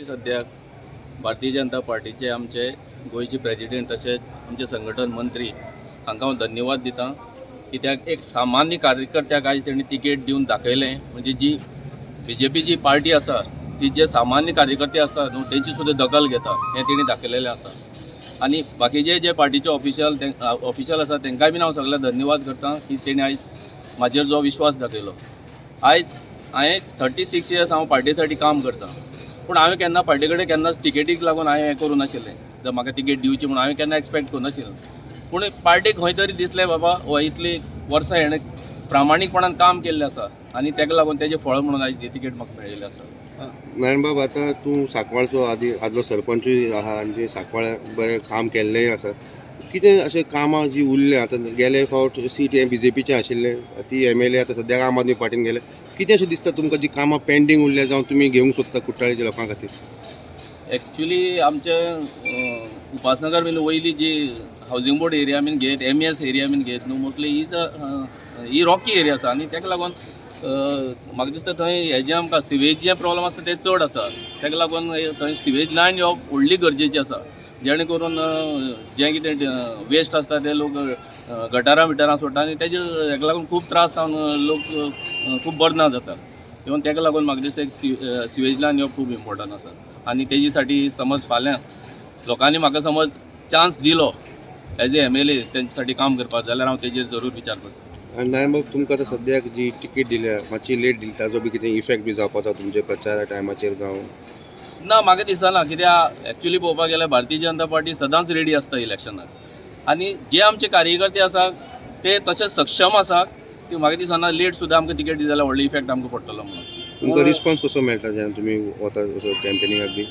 सद्याक भारतीय जनता पार्टीचे आमचे गोंयचे प्रेजिडेंट तशेंच आमचे संघटन मंत्री हांकां हांव धन्यवाद दितां, कित्याक एक सामान्य कार्यकर्त्याक आयज तेणी तिकेट दिवन दाखयलें. म्हणजे जी बीजेपीची पार्टी आसा ती जे सामान्य कार्यकर्ते आसा न्हू तेंची सुद्दां दखल घेता हें तेणी दाखयलेलें आसा. आनी बाकीचे जे पार्टीचे ऑफिशियल ऑफिशियल आसा तेंकांय बीन हांव सगळ्यांक धन्यवाद करता की तेणी आयज म्हाजेर जो विश्वास दाखयलो. आयज हांवें 36 इयर्स हांव पार्टी साठी काम करता, पूण हांवें केन्ना पार्टी कडेन केन्नाच तिकेटीक लागून हांवें हें करूं नाशिल्लें. जर म्हाका तिकेट दिवची म्हणून हांवें केन्ना एक्सपेक्ट करूं नाशिल्लें, पूण पार्टीक खंय तरी दिसलें बाबा हो इतली वर्सां हेणें प्रामाणीकपणान काम केल्लें आसा आनी ताका लागून तेजें फळ म्हणून आयज ही तिकेट म्हाका मेळिल्ली आसा. नारायण बाब, आतां तूं सांकवाळचो आदी आदलो सरपंचूय आहा आनी सांकवाळ बरें काम केल्लेंय आसा. कितें अशें कामां जी उरल्या आतां गेले फावट सीट हें बीजेपीचें आशिल्लें, ती एमएलए आतां सद्याक आम आदमी पार्टीन गेले. कितें अशें दिसता तुमकां जी कामां पेंडींग उरल्या जावं तुमी घेवंक सोदता कुट्टाळेच्या लोकां खातीर? एक्चुली आमचे उपासनगर बीन वयली जी हावजींग बोर्ड एरिया बीन घेत, एमईएस एरिया बीन घेत न्हू, मोस्टली ही रॉकी एरिया आसा आनी ताका लागून म्हाका दिसता थंय हेजें आमकां सिवेज प्रॉब्लम आसा ते चड आसा. ताका लागून थंय सिवेज लायन येवप व्हडली गरजेची आसा, जेणे करून जें कितें वेस्ट आसता ते लोक गटारां बिटारां सोडटा आनी तेजे हेका लागून खूब त्रास जावन लोक खूब बरो ना जाता. इवन ताका लागून म्हाका दिसता एक सिवेज लायन येवप खूब इम्पॉर्टंट आसा आनी तेजी साठी समज फाल्यां लोकांनी म्हाका समज चान्स दिलो एज ए एमएलए तेंचे काम करपाक जाल्यार हांव तेजेर जरूर विचार करता. आनी नारायण बाब, तुमकां आतां सद्याक जी तिकेट दिल्या मातशी लेट दिली, ताजो बी कितें इफेक्ट बी जावपाचो तुमच्या प्रचारा टायमाचेर जावं? ना, म्हाका दिसना, कित्याक एक्चुली पळोवपाक गेल्यार भारतीय जनता पार्टी सदांच रेडी आसता इलेक्शनाक आनी जे आमचे कार्यकर्ते आसा ते तशे सक्षम आसा की म्हाका दिसना लेट सुद्दां आमकां तिकेट दिली जाल्यार व्हडलो इफेक्ट आमकां पडटलो म्हणून. तुमकां रिस्पॉन्स कसो मेळटा जेन्ना तुमी वता कॅम्पेनिंगाक बी?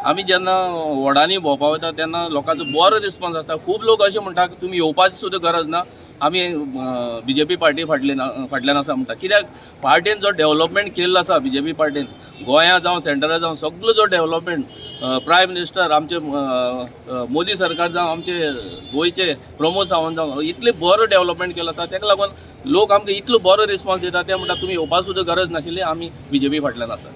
आमी जेन्ना वॉर्डांनी भोंवपा वता तेन्ना लोकांचो बरो रिस्पॉन्स आसता. खूब लोक अशें म्हणटा की तुमी येवपाची सुद्दां गरज ना, आमी बीजेपी पार्टी फाटले फाटल्यान आसा म्हणटा. कित्याक पार्टीन जो डेवलपमेंट केल्लो आसा बीजेपी पार्टीन गोंया जावं सेंट्रला जावं सगळो जो डेवलपमेंट प्रायम मिनिस्टर आमचे मोदी सरकार जावं आमचे गोंयचे प्रमोद सावंत जावं इतले बरो डेवलपमेंट केलो आसा, ताका लागून लोक आमकां इतलो बरो रिस्पॉन्स दिता ते म्हणटा तुमी येवपा सुद्दां गरज नाशिल्ली, आमी बीजेपी फाटल्यान आसा.